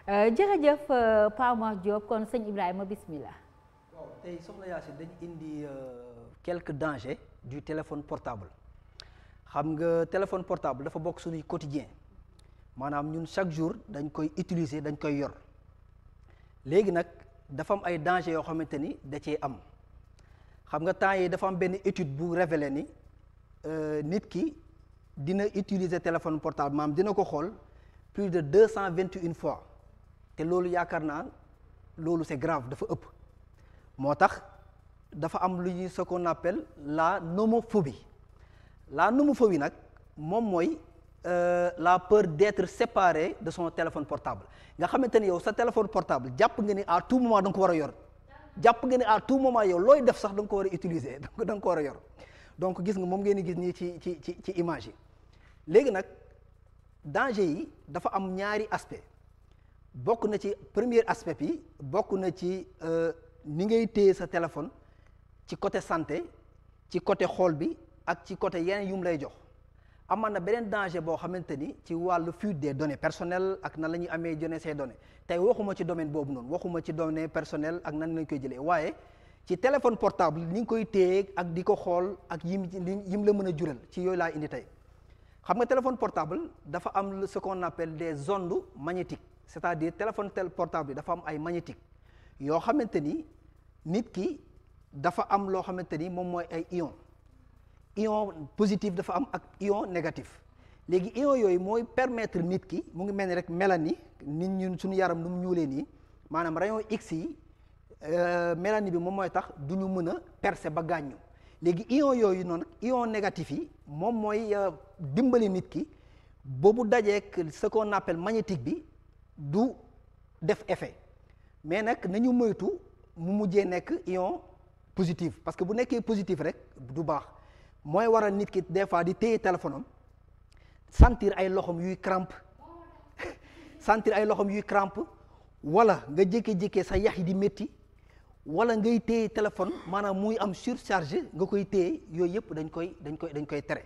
jërëjëf Pa Omar Diop kon sëñ Ibrahima bismillah. waaw tey soxna Yacine dañ indi quelques dangers du téléphone portable xam nga téléphone portable dafa bokk suñuy quotidien maanaam ñun chaque jour dañ koy utiliser dañ koy yor léegi nag dafa am ay dangers yoo xamante ni da cee am xam nga temps yi dafa am benn étude bu révélé ni nit ki dina utiliser téléphone portable maanaam dina ko xool plus de 221 fois te loolu yaakaar naa loolu c'est grave dafa ëpp moo tax dafa am lu ñuy ce qu'on appelle la nomophobie nag moom mooy la peur d'être séparé de son téléphone portable nga xamante ni yow sa téléphone portable jàpp nga ni à tout moment da nga ko war a yor jàpp nga ni à tout moment yow looy def sax da nga ko war a utiliser da nga ko war a yor donc gis nga moom ngeen di gis nii ci image yi léegi nag danger yi dafa am ñaari aspect bokk na ci premier aspect bi bokk na ci ni ngay téye sa téléphone ci côté santé ci côté xool bi ak ci côté yeneen yu mu lay jox amaan na beneen danger boo xamante ni ci wàllu fuite des données personnelles ak nan la ñuy amee données ces données tey waxuma ci domaine boobu noonu waxuma ci données personnelles ak nan lañ koy jëlee waaye ci téléphone portable ni nga koy téye ak di ko xool ak yim la mën a jural ci yooyu laa indi tey xam nga téléphone portable dafa am ce qu'on appelle des ondes magnétiques c'est-à-dire téléphone portable bi dafa am ay magnétique yoo xamante ni nit ki dafa am loo xamante ni moom mooy ay ion positif dafa am ak ion négatif léegi ion yooyu mooy permettre nit ki mu ngi mel ni rek mélanie nit ñun suñu yaram nu mu ñuulee nii maanaam rayon X yi mélanie bi moom mooy tax du ñu mën a percer ba gaañu léegi ion yooyu noonu ion négatif yi moom mooy dimbali nit ki boobu dajeek ce qu'on appelle magnétique bi du def effet mais nag nañu moytu mu mujjee nekk ion positif parce que bu nekkee positif rek du baax mooy waral nit ki des fois di téye téléphone am sentir ay loxom yuy crampe wala nga jékkee-jékkee sa yax yi di métti wala ngay téye téléphone maanaam muy am surcharge nga koy téye yooyu yëpp dañ koy tere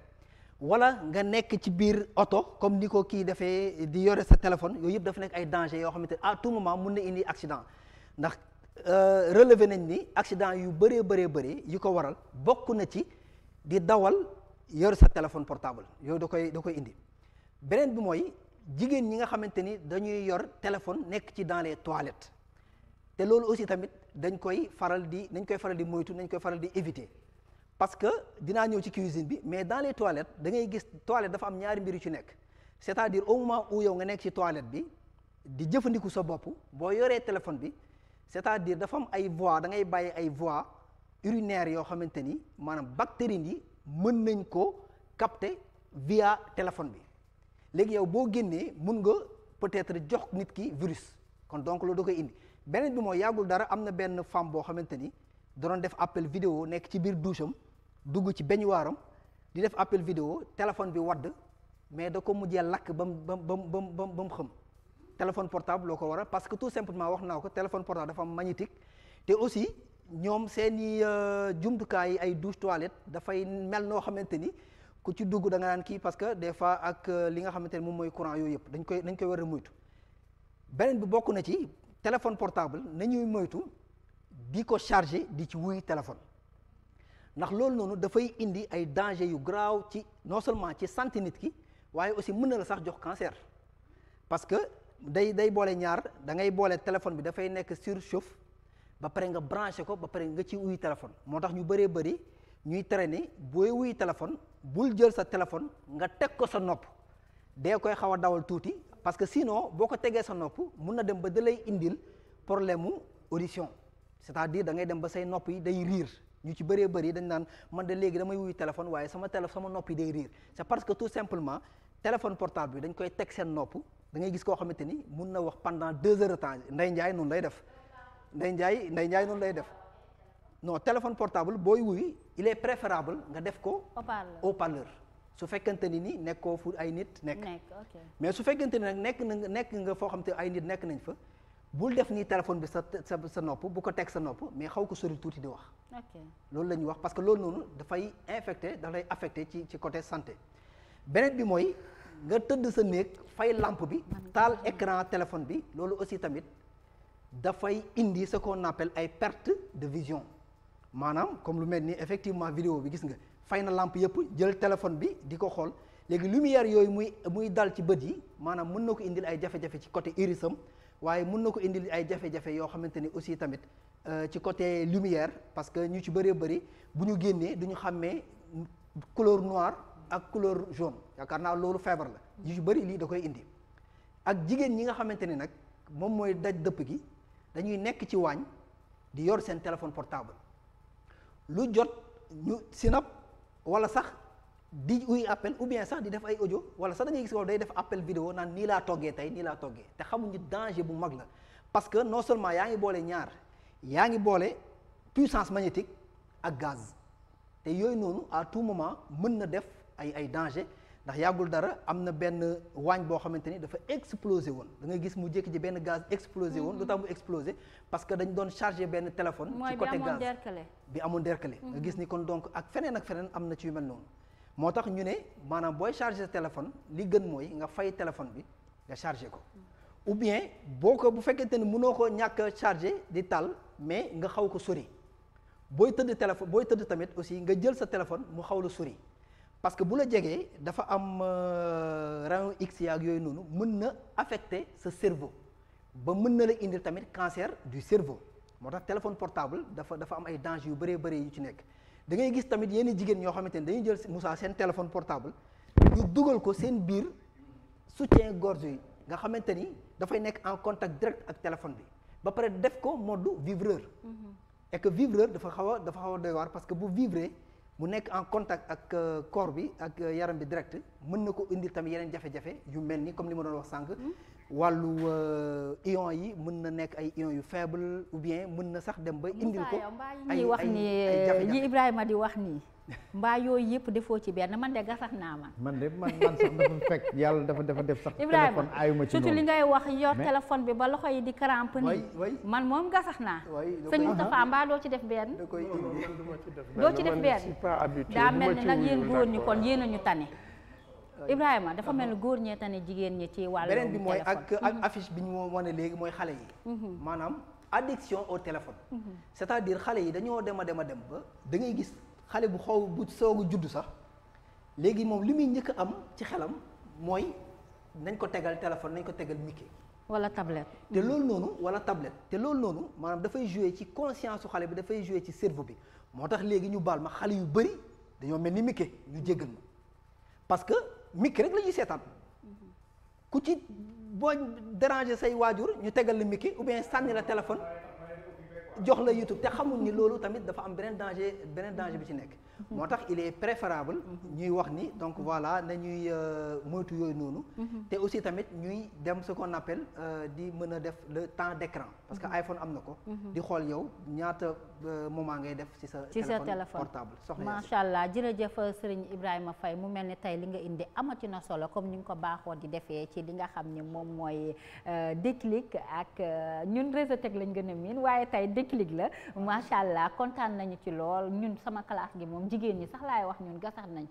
wala nga nekk ci biir oto comme ni ko kii defee di yore sa téléphone yooyu yëpp dafa nekk ay danger yoo xamante ne à tout moment mun na indi accident ndax relevé nañ ni accident yu bëree yu ko waral bokk na ci di dawal yor sa téléphone portable yooyu da koy indi beneen bi mooy jigéen ñi nga xamante ni dañuy yor téléphone nekk ci dans les toilettes te loolu aussi tamit dañ koy faral di moytu nañ koy faral di éviter parce que dinaa ñëw ci cuisine bi mais dans les toilettes da ngay gis toilette dafa am ñaari mbir yu ci nekk c'est-à-dire au moment où yow nga nekk ci toilette bi di jëfandiku sa bopp boo yoree téléphone bi c'est-à-dire dafa am ay voies da ngay bàyyi ay voies urinaires yoo xamante ni maanaam bactéries yi mën nañ ko capter via téléphone bi léegi yow boo génnee mun nga peut-être jox nit ki virus kon donc loolu da koy indi beneen bi mooy yàggul dara am na benn femme boo xamante ni da doon def appel vidéo nekk ci biir douche am dugg ci baignoire am di def appel vidéo téléphone bi wadd mais da ko mujjee lakk ba mu xam téléphone portable loo ko waral parce que tout simplement wax naa ko téléphone portable dafa am magnétique te aussi ñoom seeni jumtukaay yi ay douche toilette dafay mel noo xamante ni ku ci dugg da nga naan kii parce que des fois ak li nga xamante ni moom mooy courant yooyu yëpp dañ koy war a moytu beneen bi bokk na ci téléphone portable nañuy moytu di ko charger di ci wuy téléphone ndax loolu noonu dafay indi ay danger yu grave ci non seulement ci santé nit ki waaye aussi mën na la sax jox cancer parce que day boole ñaar da ngay boole téléphone bi dafay nekk surchauffe ba pare nga branché ko ba pare nga ci wuy téléphone moo tax ñu bëree bëri ñuy tere ni booy wuy téléphone bul jël sa téléphone nga teg ko sa nopp dee koy xaw a dawal tuuti parce que sinon boo ko tegee sa nopp mun na dem ba da lay indil problème mu audition c'est-à-dire da ngay dem ba say nopp yi day riir ñu ci bëree bëri dañ naan man de léegi damay wuy téléphone waaye sama nopp yi day riir c'est parce que tout simplement téléphone portable bi dañ koy teg seen nopp da ngay gis koo xamante ni mun na wax pendant 2 heures de temps Ndeye Ndiaye noonu lay def Ndeye Ndiaye noonu lay def non téléphone portable booy wuy il est préférable nga def ko haut-parleur su fekkente ni nekkoo fu ay nit nekk mais su fekkente ni nag nekk nga foo xam te ay nit nekk nañ fa bul def nii téléphone bi sa nopp bu ko teg sa nopp mais xaw ko sori tuuti di wax loolu la ñuy wax parce que loolu noonu dafay affecté ci côté santé beneen bi mooy nga tëdd sa néeg fay lampe bi taal écran téléphone bi loolu aussi tamit dafay indi ce qu'on appelle ay perte de vision maanaam comme lu mel ni effectivement vidéo bi gis nga fay na lampe yëpp jël téléphone bi di ko xool léegi lumière yooyu muy dal ci bët yi maanaam mën na ko indil ay jafe-jafe ci côté irisam waaye mën na ko indil ay jafe-jafe yoo xamante ni aussi tamit ci côté lumière parce que ñu ci bëree bëri bu ñu génnee du ñu xàmmee couleur noire ak couleur jaune yaakaar naa loolu feebar la yu ci bëri lii da koy indi ak jigéen ñi nga xamante ni nag moom mooy daj dëpp gi dañuy nekk ci waañ di yor seen téléphone portable lu jot ñu sinap wala sax di uy appel ou bien sax di def ay audio wala sax dañuy gis wala day def appel vidéo naan nii laa toggee tey nii laa toggee te xamuñu danger bu mag la parce que non seulement yaa ngi boole ñaar yaa ngi boole puissance magnétique ak gaz te yooyu noonu à tout moment mën na def ay danger ndax yàggul dara am na benn waañ boo xamante ni dafa explosé woon da ngay gis mu jékki ci benn gaz explosé woon lu tax mu explosé parce que dañ doon chargé benn téléphone ci côté gaz bi amoon derkale nga gis ni kon donc ak feneen am na ci yu mel noonu moo tax ñu ne maanaam booy chargé sa téléphone li gën mooy nga fay téléphone bi nga chargé ko ou bien bu fekkente ni mënoo ko ñàkk chargé di tal mais nga xaw ko sori booy tëdd tamit aussi nga jël sa téléphone mu xaw la sori parce que bu la jegee dafa am rayon X yaag yooyu noonu mën na affecter sa cerveau ba mën na la indil tamit cancer du cerveau moo tax téléphone portable dafa am ay danger yu bëree bëri yu ci nekk da ngay gis tamit yenn jigéen ñoo xamante ni dañuy jël Moussa seen téléphone portable ñu dugal ko seen biir soutien-gorge yi nga xamante ni dafay nekk en contact direct ak téléphone bi ba pare def ko mode vibreur et que vibreur dafa xaw a doy waar parce que bu vibrer mu nekk en contact ak corps bi ak yaram bi direct mën na ko indil tamit yeneen jafe-jafe yu mel ni comme li ma doon wax sànq wàllu ion yi mën na nekk ay ion yu faible ou bien mën na sax dem ba indil ko ay wax ni yi Ibrahima di wax nii mbaa yooyu yëpp defoo ci benn man de gasax naa man sax dafa fekk yàlla dafa def sax téléphone ayuma ci surtout li ngay wax yor téléphone bi ba loxo yi di crampe nii man moom gasax naa sëñ Moustapha mbaa doo ci def benn doo ci def benn daa mel ni nag yéen góor ñi kon yéen a ñu tane Ibrahima dafa mel ni góor ñee tane jigéen ñi ci wàllu beneen bi mooy ak affiche bi ñu wane léegi mooy xale yi maanaam addiction au téléphone c'est-à-dire xale yi dañoo dem ba da ngay gis xale bu soog a juddu sax léegi moom li muy njëkk a am ci xelam mooy nañ ko tegal téléphone nañ ko tegal Mickey wala tablette te loolu noonu maanaam dafay jouer ci conscience su xale bi dafay jouer ci cerveau bi moo tax léegi ñu baal ma xale yu bëri dañoo mel ni Mickey ñu jéggal ma parce que Mickey rek la ñuy seetaan ku ci boo déranger say waajur ñu tegal la Mickey ou bien sànni la téléphone jox la YouTube te xamul ni loolu tamit dafa am beneen danger bi ci nekk moo tax il est préférable ñuy wax ni donc voilà nañuy moytu yooyu noonu te aussi tamit ñuy dem ce qu'on appelle di mën a def le temps d'écran parce que iPhone am na ko di xool yow ñaata moment ngay def ci sa téléphone portable soxna macha allah jërëjëf Serigne Ibrahima Faye mu mel ni tey li nga indi amati na solo comme ni nga ko baaxoo di defee ci li nga xam ne moom mooy déclic ak ñun Réseau Tech lañ gën a miin waaye tey déclic la macha allah kontaan nañu ci lool ñun sama classe gi moom jigéen ñi sax laay wax ñun gasax nañ